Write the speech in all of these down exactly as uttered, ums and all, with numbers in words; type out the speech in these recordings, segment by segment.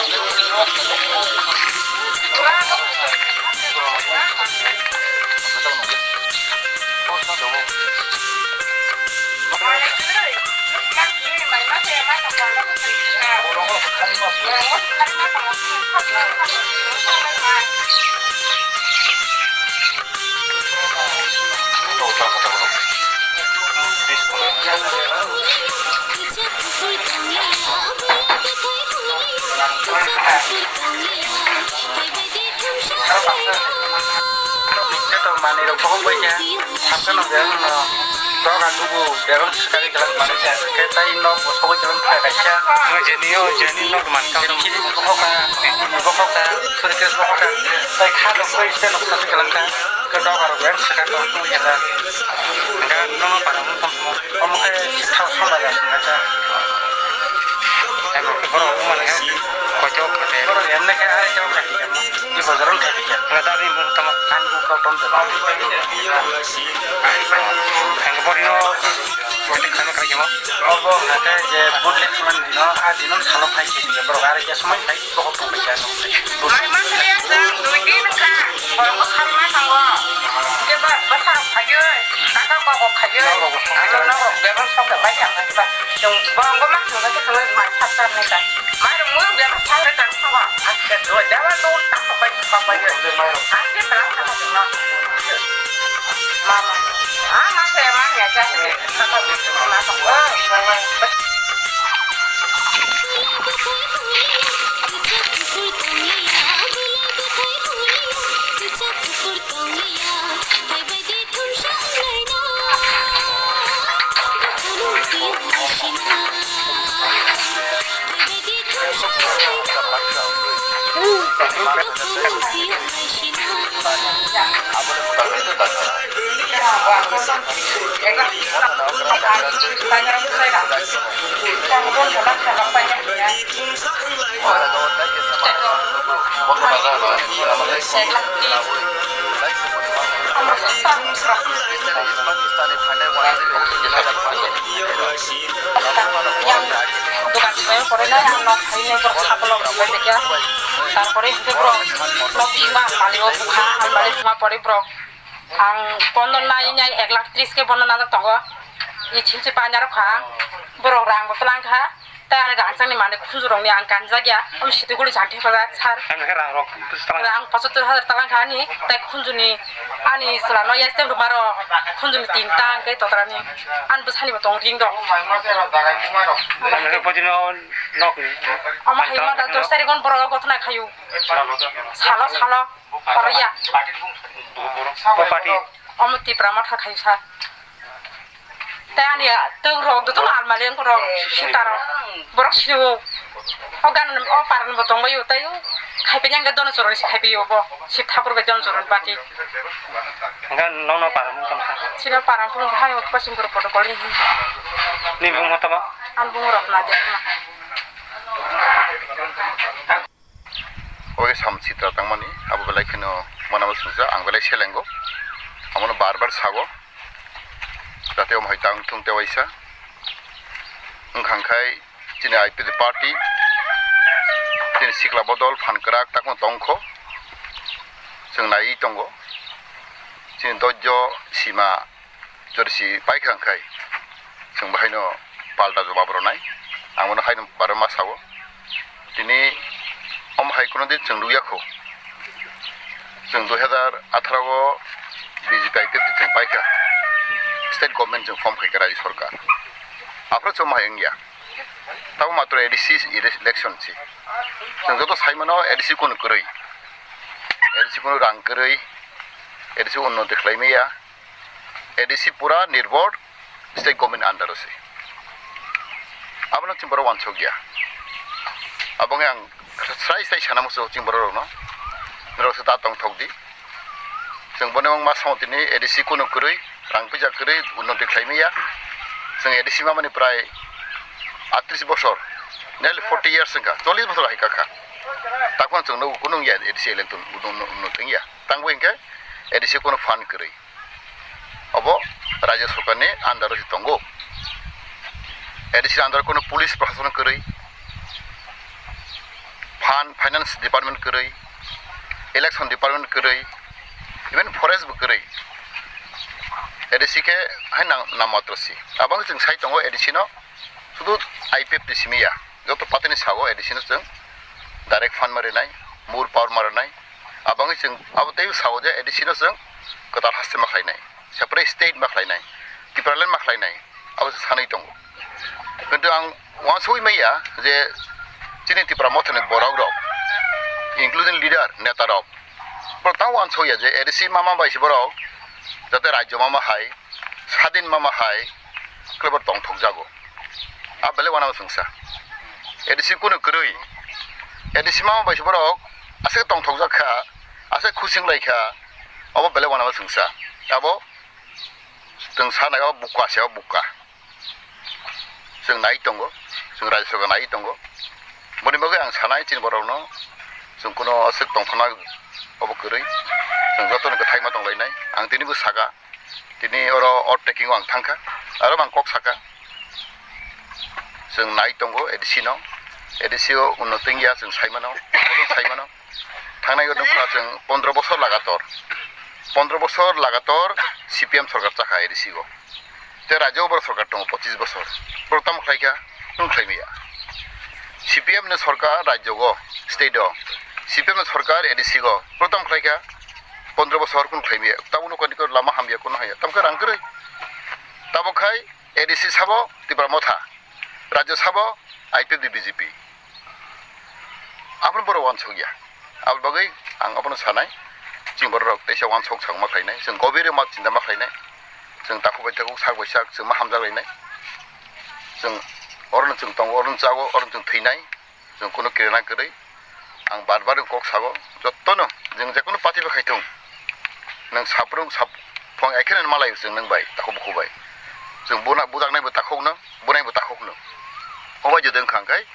Nokni manwi rok bokhok bai kha, sakno no bebak no doga tubu, bebak swkali kwlwng manwi kha, khe tei nok bo sogwi kwlwng kha kaisa. Jeni o, jeni nok mankha. Jeni khini bokhok kha, tini bokhok kha, suitcase bokhok kha, tei kha rok bai se nok sogwi kwlwng kha, khe doga rok bebak swkang tong tong ya kha. Hwnkhe nono para wng tong tong. Omo khe thao thao da da sung kha. Emo khe borok wng mano khe koito kote. Borok emne khe ai chao khai khe emo. Ni bojor wng khai khe. Nga da ni mung tamo. Ang bu kau tom da. Ang bori no kote khai ma khai khe mo. Obo hwnkhe je boot le khulani dino a dino salo khai khe borok are khe somai khai. Mai ma sariya sang dui din kha. Borok ko sal ma sango. Ke ba basa khayo. Kaka koko khayo. Ano no bebang sok da bai sang ba. Yung borok ko ma thang ke thang mai sat sat ne ka. Mai rung mu bebang sang re tang sango. Aske do jawa do tak bai sok bai. Aske tang sango no. Mama. Ah, ma se ma ya ja. Kaka ma sango. Yang dogan swnamwi porwi nai ang nok phainai borok saplok khlai tongya. Tarpore hwnkhe borok nok bisingma almari o bukha almari buma porwi borok ang bondo nai nai ek lakh tris khe bondo najak tongo. I chimsi paina rok kha ang borok rang bo twlang kha. Tei ani rangchakni manwi khunjurokni ang kanjakya, omo situguli jang thepajak sar. Ang khe rang rok twlang. Rang pochattor hajar twlang kha ani, tei khunjuni ani chwlano yastem rwma rok khunjuni tinta ang khe totrani. Ani bwsani bo tong ring rok. Ang khe bwdino nokni. Omo hai ma da dos tarikh on borok gothona khayu. Salo salo horoya. Bo party. Omo Tipra Motha khayu sar. Tei ani twk rok, jotono almari wngkha rok, sita rok. Borok sio. O gan, o paran bo tongbaio, tei o khaipai yang dono choroni si khaipai o bo. Si thakur bai dono choroni pati. Gan nono paran wngkha. Sino paran phung hai o pasing guru protocol ni. Ni bung mata ba? An bung rok na de. Obo khe sam sitra tangmani, abo belai kheno manabo swngjak, ang belai selengo, abono bar bar sago, jate omo hai tang thung tei waisa. Wngkha hwnkhe chini I P F T party, chini sikla bodol phan kwrak takno tongkho, chwng naiwi tongo, chini doijo sima. Jodi si paikha hwnkhe chwng bahaino palta jobab rwnai, ang bono haino barwi ma sao. Tini omo hai kuno din chwng nukya kho, chwng dui hazar atharo o B J P I P F T chwng paikha, state government chwng form khaikha rajyo sarkar, aphuru chwng omo hai wngya. Tamo matro A D C election si, chwng joto sai mano A D C kunu kwrwi, A D C kunu rang kwrwi, A D C unnoti khlai maya. A D C pura nirbhor state government under o se. Abono chwng borok uansuk ya. Abo wngkha ang srai srai sana muchungo chwng borok rokno. Norok se ta tongthok di. Chwng bono wng ma samo tini A D C kunu kwrwi, rang puisa kwrwi, unnoti khlai maya. Chwng A D C mamani prai atris bosor, nearly forty years wngkha, chollish bosor hai kakha. Takhwng chwng nugo kunu wngya A D C election unnoti wngya. Tangbo hinkhe A D C kunu fund kwrwi. Obo rajya sarkarni under o se tongo. A D C under o kunu police proshashan kwrwi. An finance department kwrwi, election department kwrwi, even forest bo kwrwi. A D C khe hai nang, nang matro si. Abang chwng sai tongo A D C no, sudu I P F T simi ya. Joto party ni sao A D C no chwng direct fund ma rwnai, more power ma rwnai. Abang chwng abo tei sao je A D C no chwng kwtal haste ma khlainai, separate state ma khlainai, Tipraland ma khlainai. Abo se sanwi tongo. Kintu ang uansugwi maya je chini Tipra Mothani borok rok, including leader, neta rok, borok tamo uansukya je A D C mama bai se borok jate rajyo mama hai, sadin mama hai, khe borok tongthok jago. A belai uanama chwngsa. A D C kunu kwrwi. A D C mama bai se borok aswk tongthok jak kha, aswk khusing lai kha, abo belai uanama chwngsa. Abo chwng sanai o buka se o buka. Chwng nai tongo, chwng rajya sarkar nai tongo. Boni bagwi ang sanai chini borokno, chwng kuno aswk tongthokna obo kwrwi. Chwng jotono kwthai ma tonglainai. Ang tini bo saka, tini oro overtaking o ang thangkha, aro bo ang kok saka. Chwng nai tongo A D C no, A D C o unnoti wngya chwng sai mano, obo sai mano. Thangnai o nukha chwng pondro bosor lagator, pondro bosor lagator C P M sorkar chakha A D C o. Tei rajyo o borok sorkar tongo pochis bosor. Borok tamo khlai kha? Nwng khlai maya. C P M ni sorkar rajyo o, state o, C P M ni sorkar A D C o borok tamo khlai kha? Pondro bosor kunu khlai maya. Tabuk nokani lama hamya kunu haya. Tamo khe rang kwrwi. Tabuk khai A D C sabo Tipra Motha, rajyo sabo I P F T B J P. Abono borok uansukya. Aboni bagwi ang abono sanai, chini borok rok teisa uansuk sakma khlainai, chwng gobir ma chinta ma khlainai, chwng takhuk bai takhuk, sak bai sak, chwng ma hamjak lainai, chwng orono chwng tongo, orono chago, orono chwng thwinai, chwng kunu kirana kwrwi. Ang bar bar kok sago, jotono, chwng jekunu party bai khaithung, nwng saprung sap-, phang ekheno malai chwng nwng bai, takhuk bukhuk bai, chwng buna bujaknai bo takhukno, bunai bo takhukno, obai jodeng khang khai.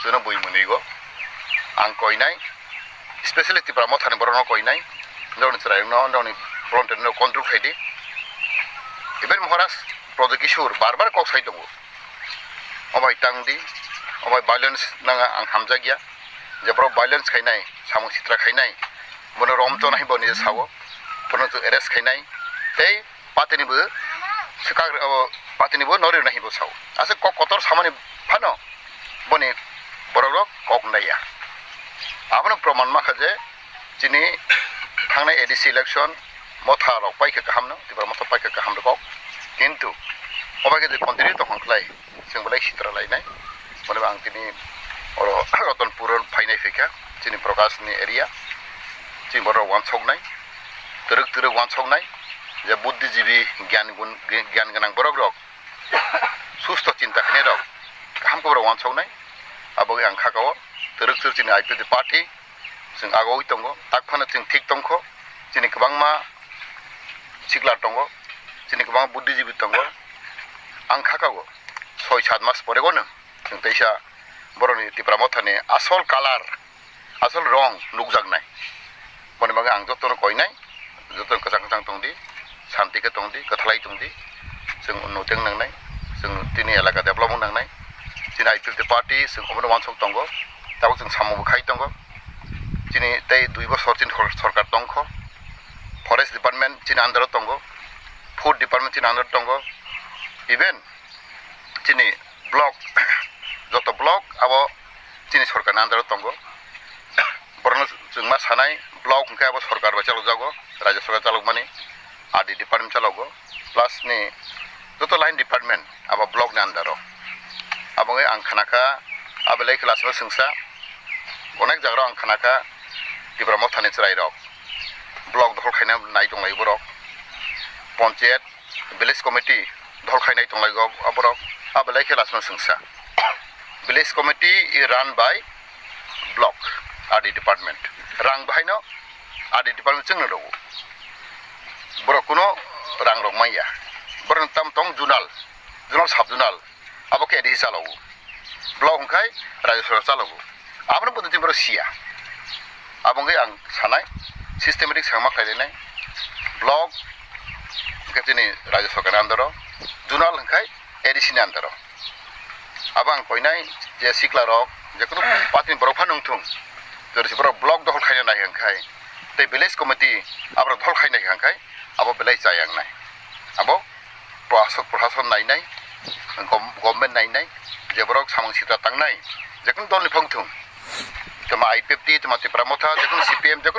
Chwngno bui mwnwi go ang koinai, specially Tipra Mothani borokno koinai, norokni chwrairokno, norokni volunteer rok control khai di. Even Maharaj Pradyot Kishore bar bar kok sai tongo, obai tang di, obai violence nang ang hamjakya, je borok violence khainai, samung sitra khainai, bono rom chona hai bo nije sao, bono chwng arrest khainai, tei patini bo swkak, abo patini bo nori rwna hinwi bo sao. Aswk kok kotor samani phano boni borok rok kok naiya. Abono proman mankha je chini thangnai A D C election Motha rok paikha kaham no, Tipra Motha paikha kaham rok kok. Kintu obai khe je continue tongkha khlai, chwng belai sitra lainai. Bono ang tini oro Ratanpur phainai phaikha, chini Prakash ni area, chini borok uansuknai, twrwk twrwk uansuknai, je buddhijibi gyan gun-, gyan gwnang borok rok, susto chinta khainai rok, kaham khe borok uansuknai, abo ang kha kao, twrwk twrwk chini I P F T party, chwng agoi tongo, tak phano chwng thik tongkho, chini kwbangma sikla tongo, chini kwbangma buddhijibi tongo, ang kha kao, soi sat mas pore gano. Chwng teisa borokni Tipra Mothani asol colour, asol rong nukjaknai. Boni bagwi ang jotono koinai, jotono kwchang kwchang tongdi, santi khe tongdi, kwthalai tongdi. Chwng unnoti wngnai, chwng tini elaka develop wngnai. Chini I P F T party chwng obono uansuk tongo, tabuk chwng samung bo khai tongo. Chini tei dui bosor chini sor-, sorkar tongkho, forest department chini under o tongo, food department chini under o tongo, even chini block, joto block abo chini sorkarni under o tongo. Borokno chwng ma sanai, block hwnkhe abo sorkar bai chalokjago, rajya sorkar chalokmani, R D department chalogo, plus ni joto line department abo block ni under o. Abo wngwi ang khnakha, abelai khe last o swngsa, onek jaga rok ang khnakha, Tipra Mothani chwrairok block dokhol khaina nai tonglai borok, ponchayat, village committee dol khainai tonglaigo aborok, abelai khe last o swngsa. Village committee is run by block, R D department. Rang bahaino R D department chwngno rwo. Borok kuno rang rok manya. Borok tam tong zonal, zonal sub zonal, abo khe A D C chalogo. Block hwnkhe rajya sorkar chalogo. Abono bo tini borok siya. Abo wngwi ang sanai, systematic sangma khlai lainai. Block hwnkhe chini rajya sorkarni under o, zonal hwnkhe A D C ni under o. Abo ang koinai je sikla rok, je kunu party ni borok phano wngthung, Jodi se borok block dohol khaina nai hwnkhe, tei village committee aborok dohol khaina hwnkhe, abo belai chaya wngnai. Abo prasok-, prashason nainai, gom-, government nainai, je borok samung sitra tangnai, jekunu dolni phang thung, tamo I P F T, tamo Tipra Motha, jekunu C P M, jekunu